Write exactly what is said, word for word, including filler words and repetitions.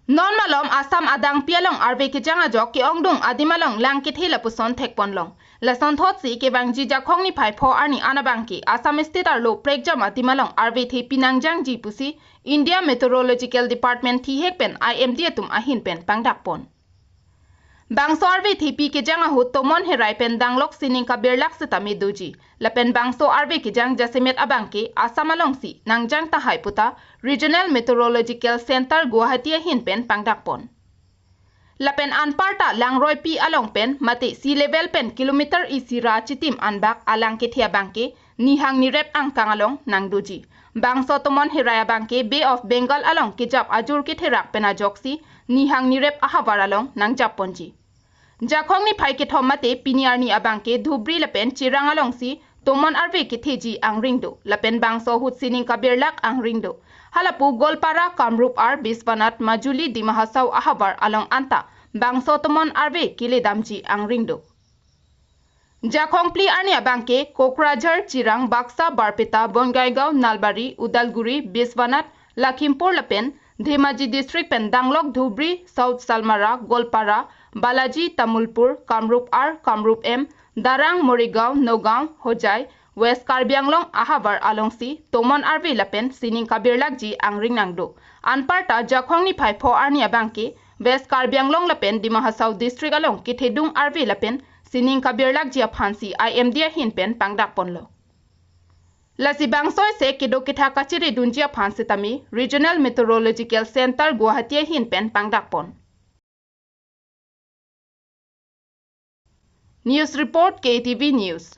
Non malom Assam adangpi along arve kejang ajok ke-ongdung adim along lang kethe lapuson thekponlong. Lasonthotsi kevangji Jakhong niphai pho arni an abangke Assam State arlo prekjam adim along arve thepi nangjangji pusi India Meteorological Department thihek pen I M D atum ahin pen pangdakpon. Bangso arve thepi kejang ahut tomon herai pen danglok sining kabirlak sitame doji. Lapen bangso arve kejang jasemet abangke Assam alongsi nangjang tahai puta Regional Meteorological Center Guwahati ahin pen pangdakpon. Lapen anparta langroipi along pen mate sea level pen kilometer isi ra chitim anbak alang kethe abangke nihang nirep angkang along nangdoji. Bangso tomon herai abangke Bay of Bengal along kejap ajur ketherak pen ajoksi nihang nirep ahavar along nangjapponji. Jakhong niphai kethom mate pini arni abangke Dhubri lapen Chirang alongsi tomon arve ketheji angring do, lapen bangso ahut sining kabirlak angring do. Halapu Goalpara, Kamrup R, Biswanath, Majuli, Dima Hasao ahavar along anta bangso tomon arve keledamji angring do. Jakhong phli arni abangke Kokrajhar, Chirang, Baksa, Barpeta, Bongaigaon, Nalbari, Udalguri, Biswanath, Lakhimpur lapen Dhemaji district pen danglok Dhubri, South Salmara, Goalpara, Balaji, Tamulpur, Kamrup R, Kamrup M, Darrang, Morigaon, Nagaon, Hojai, West Karbi Anglong ahavar alongsi tomon arve lapen sining kabirlakji angring nangdo. Anparta Jakhong niphai pho arni abangke West Karbi Anglong lapen Dima Hasao district along kethedung arve lapen sining kabirlakji aphansi I M D ahin pen pangdakponlo. Lasi bangso isi kedo kethak kachiridunji aphan sitame Regional Meteorological Center Guwahati ahin pen pangdakpon. News report, K T V News.